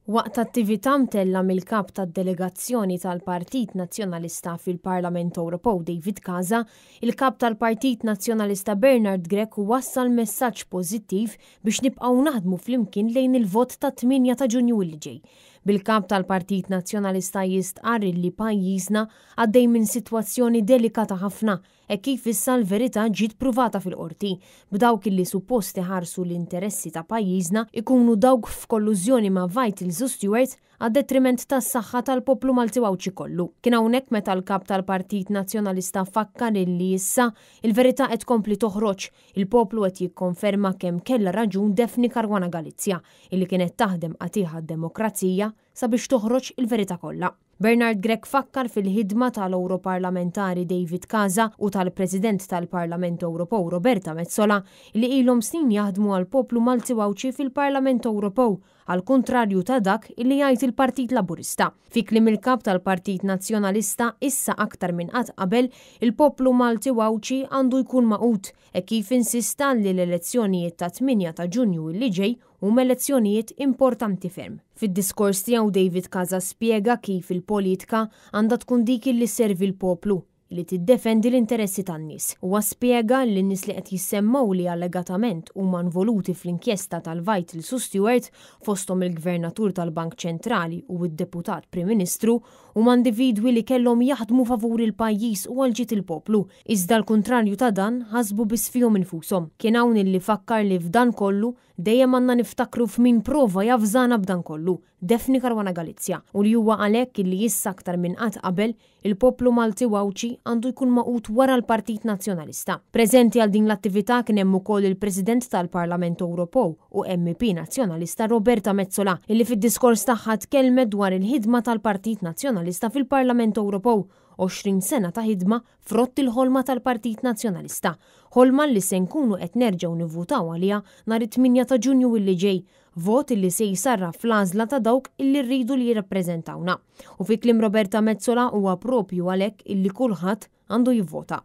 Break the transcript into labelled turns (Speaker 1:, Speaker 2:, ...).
Speaker 1: Waqt attività mtella' mill-Kap tad-Delegazzjoni tal-Partit Nazzjonalista fil-Parlament Ewropew David Casa, il-Kap tal-Partit Nazzjonalista Bernard Grech wassal messaġġ pożittiv biex nibqgħu naħdmu flimkien lejn il-vot tat-tmienja ta' Ġunju li ġej. Bil-Kap tal-Partit Nazzjonalista jistqarr illi pajjiżna għaddej minn sitwazzjoni delikata ħafna hekk kif issa l-verità ġiet pruvata fil-Qorti, b'dawk illi suppost iħarsu l-interessi ta' pajjiżna jkunu dawk f'kollużjoni ma' Vitals u Steward għad-detriment tas-saħħa tal-poplu Malti u Għawdxi kollu. Kien hawnhekk meta l-Kap tal-Partit Nazzjonalista fakkar illi issa il-verità qed tkompli toħroġ, il-poplu qed jikkonferma kemm kellha raġun Daphne Caruana Galizia illi kienet taħdem qatigħ għad-demokrazija sabiex toħroġ il-verità kollha. Bernard Grech fakkar fil-ħidma tal-Ewroparlamentari David Casa u tal-President tal-Parlament Ewropew Roberta Metsola li ilhom snin jaħdmu għall-poplu Malti u Għawdxi fil-Parlament Ewropew għall-kuntrarju ta' dak li jgħid il-Partit Laburista. Fi kliem il-Kap tal-Partit Nazzjonalista issa aktar minn qatt qabel il-poplu Malti u Għawdxi għandu jkun magħqud hekk kif insista li l-elezzjonijiet tat-8 ta' Ġunju li ġej huma elezzjonijiet importanti ferm. Fid-diskors tiegħu David Casa spjega kif il-politika għandha tkun dik li sservi l-poplu, li tiddefendi l-interessi tan-nies. Huwa spjega li n-nies li qed jissemmew li allegatament huma involuti fl-inkjesta tal-Vitals u Steward, fosthom il-Gvernatur tal-Bank Ċentrali u d-Deputat Prim Ministru, huma individwi li kellhom jaħdmu favur il-pajjiż u għal ġid il-poplu, iżda l-kuntrarju ta' dan ħasbu biss fihom infushom. Kien hawn illi fakkar li f'dan kollu dejjem għandna niftakru f'min prova javżana b'dan kollu, Daphne Caruana Galizia, u li huwa għalhekk illi issa aktar minn qatt qabel, il-poplu Malti u Għawdxi għandu jkun magħqud wara l-Partit Nazzjonalista. Preżenti għal din l-attività kien hemm ukoll il-President tal-Parlament Ewropew u MEP Nazzjonalista Roberta Metsola illi fid-diskors tagħha tkellmet dwar il-ħidma tal-Partit Nazzjonalista fil-Parlament Ewropew, 20 sena ta' ħidma frott il-ħolma tal-Partit Nazzjonalista. Ħolma li se nkunu qed nerġgħu nivvutaw għaliha nhar it-8 ta' Ġunju illi ġej, vot illi se jsarraf fl-għażla ta' dawk illi rridu li jirrappreżentawna. U fi kliem Roberta Metsola huwa propju għalhekk illi kulħadd għandu jivvota.